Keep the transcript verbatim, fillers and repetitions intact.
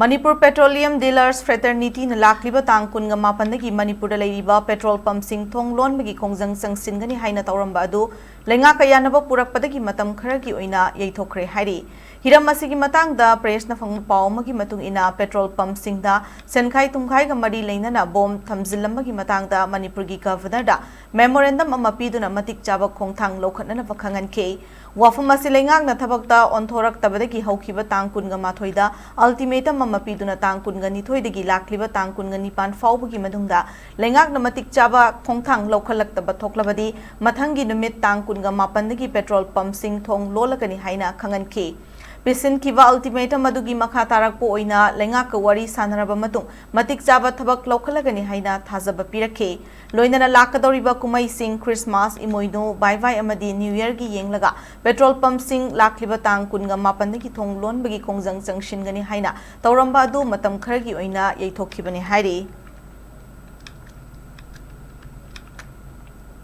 Manipur petroleum ꯗꯤꯂꯔꯁ ꯐ꯭ꯔꯦꯇꯔꯅꯤꯇꯤꯅ ꯂꯥꯛꯂꯤꯕ ꯇꯥꯡ ꯀꯨꯟꯒ ꯃꯥꯄꯟꯗꯒꯤ ꯃꯅꯤꯄꯨꯔꯗ ꯂꯩꯔꯤꯕ ꯄꯦꯇ꯭ꯔꯣꯜ ꯄꯝꯁꯤꯡ ꯊꯣꯡ ꯂꯣꯟꯕꯒꯤ ꯈꯣꯡꯖꯪ ꯆꯪꯁꯤꯟꯒꯅꯤ ꯍꯥꯏꯅ ꯇꯧꯔꯝꯕ ꯑꯗꯨ ꯂꯩꯉꯥꯛꯀ ꯌꯥꯅꯕ ꯄꯨꯔꯛꯄꯗꯒꯤ ꯃꯇꯝ ꯈꯔꯒꯤ ꯑꯣꯏꯅ ꯌꯩꯊꯣꯛꯈ꯭ꯔꯦ ꯍꯥꯏꯔꯤ꯫ ꯍꯤꯔꯝ ꯑꯁꯤꯒꯤ ꯃꯇꯥꯡꯗ ꯄ꯭ꯔꯦꯁꯅ ꯐꯪꯕ ꯄꯥꯎ ꯑꯃꯒꯤ ꯃꯇꯨꯡ ꯏꯟꯅ, ꯄꯦꯇ꯭ꯔꯣꯜ ꯄꯝꯁꯤꯡꯗ ꯁꯦꯟꯈꯥꯏ ꯊꯨꯝꯈꯥꯏꯒ ꯃꯔꯤ ꯂꯩꯅꯅ ꯕꯣꯝ ꯊꯝꯖꯤꯜꯂꯝꯕꯒꯤ ꯃꯇꯥꯡꯗ ꯃꯅꯤꯄꯨꯔꯒꯤ ꯒꯚꯔꯅꯔꯗ ꯃꯦꯃꯣꯔꯦꯟꯗꯝ ꯑꯃ ꯄꯤꯗꯨꯅ ꯃꯇꯤꯛ ꯆꯥꯕ ꯈꯣꯡꯊꯥꯡ ꯂꯧꯈꯠꯅꯅꯕ ꯈꯪꯍꯟꯈꯤ꯫ ꯋꯥꯐꯝ ꯑꯁꯤ ꯂꯩꯉꯥꯛꯅ ꯊꯕꯛꯇ ꯑꯣꯟꯊꯣꯔꯛꯇꯕꯗꯒꯤ ꯍꯧꯈꯤꯕ ꯇꯥꯡ ꯀꯨꯟꯒ ꯃꯥꯊꯣꯏꯗ ꯑꯜꯇꯤꯃꯦꯇꯝ ꯑꯃ ꯄꯤꯗꯨꯅ ꯇꯥꯡ ꯀꯨꯟꯒ ꯅꯤꯊꯣꯏꯗꯒꯤ ꯂꯥꯛꯂꯤꯕ ꯇꯥꯡ ꯀꯨꯟꯒ ꯅꯤꯄꯥꯟ ꯐꯥꯎꯕꯒꯤ ꯃꯅꯨꯡꯗ ꯂꯩꯉꯥꯛꯅ ꯃꯇꯤꯛ ꯆꯥꯕ ꯈꯣꯡꯊꯥꯡ ꯂꯧꯈꯠꯂꯛꯇꯕ ꯊꯣꯛꯂꯕꯗꯤ ꯃꯊꯪꯒꯤ ꯅꯨꯃꯤꯠ ꯇꯥꯡ ꯀꯨꯟꯒ ꯃꯥꯄꯟꯗꯒꯤ ꯄꯦꯇ꯭ꯔꯣꯜ ꯄꯝꯁꯤꯡ ꯊꯣꯡ ꯂꯣꯜꯂꯒꯅꯤ ꯍꯥꯏꯅ ꯈꯪꯍꯟꯈꯤ꯫ ꯄꯤꯁꯤꯟꯈꯤꯕ ꯑꯜꯇꯤꯃꯦꯇꯝ ꯑꯗꯨꯒꯤ ꯃꯈꯥ ꯇꯥꯔꯛꯄ ꯑꯣꯏꯅ ꯂꯩꯉꯥꯛꯀ ꯋꯥꯔꯤ ꯁꯥꯟꯅꯔꯕ ꯃꯇꯨꯡ ꯃꯇꯤꯛ ꯆꯥꯕ ꯊꯕꯛ ꯂꯧꯈꯠꯂꯒꯅꯤ ꯍꯥꯏꯅ ꯊꯥꯖꯕ ꯄꯤꯔꯛꯈꯤ꯫ ꯂꯣꯏꯅꯅ ꯂꯥꯛꯀꯗꯧꯔꯤꯕ ꯀꯨꯝꯍꯩꯁꯤꯡ, ꯈ꯭ꯔꯤꯁꯃꯥꯁ, ꯏꯃꯣꯏꯅꯨ, ꯕꯥꯏ ꯕꯥꯏ ꯑꯃꯗꯤ ꯅ꯭ꯌꯨ ꯌꯔꯒꯤ ꯌꯦꯡꯂꯒ ꯄꯦꯇ꯭ꯔꯣꯜ ꯄꯝꯁꯤꯡ ꯂꯥꯛꯂꯤꯕ ꯇꯥꯡ ꯀꯨꯟꯒ ꯃꯥꯄꯟꯗꯒꯤ ꯊꯣꯡ ꯂꯣꯟꯕꯒꯤ ꯈꯣꯡꯖꯪ ꯆꯪꯁꯤꯟꯒꯅꯤ ꯍꯥꯏꯅ ꯇꯧꯔꯝꯕ ꯑꯗꯨ ꯃꯇꯝ ꯈꯔꯒꯤ ꯑꯣꯏꯅ ꯌꯩꯊꯣꯛꯈꯤꯕꯅꯤ ꯍꯥꯏꯔꯤ꯫